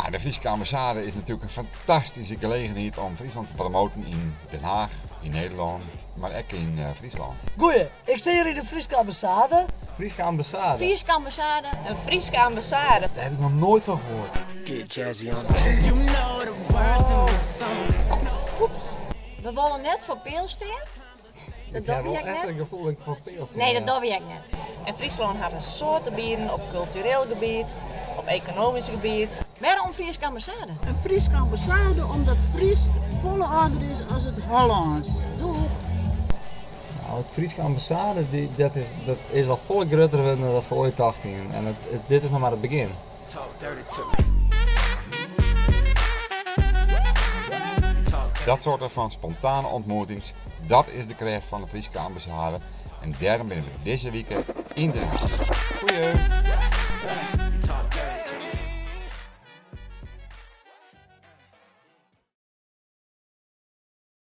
Ja, de Fryske ambassade is natuerlik in fantastyske gelegenheid om Fryslân te promoaten yn Den Haach, yn Nederlân, mar ek yn Fryslân. Goeie, ik stean hjir yn de Fryske ambassade. Fryske ambassade? Fryske ambassade. In Fryske ambassade. Dêr haw ik noch noait fan heard. Oeps. We wolle net foar peal stean. Dat dogge wy ek net. Ik ha wol echt it gefoel dat ik foar peal stean. Nee, dat dogge wy ek net. En Fryslân hat in soad te bieden op kultureel gebiet, op ekonomysk gebiet. Wêrom Fryske ambassade? In Fryske ambassade omdat Frysk folle âlder is as it Hollânsk. Doeg! Nou, it Fryske ambassade dat is, dat is al folle grutter wurden dan dat we oait tocht hienen. En it, dit is noch mar it begjin. Dat soarte fan spontane ontmoetings, dat is de krêft fan de Fryske ambassade en dêrom binne we dizze wike yn Den Haach. Goeie!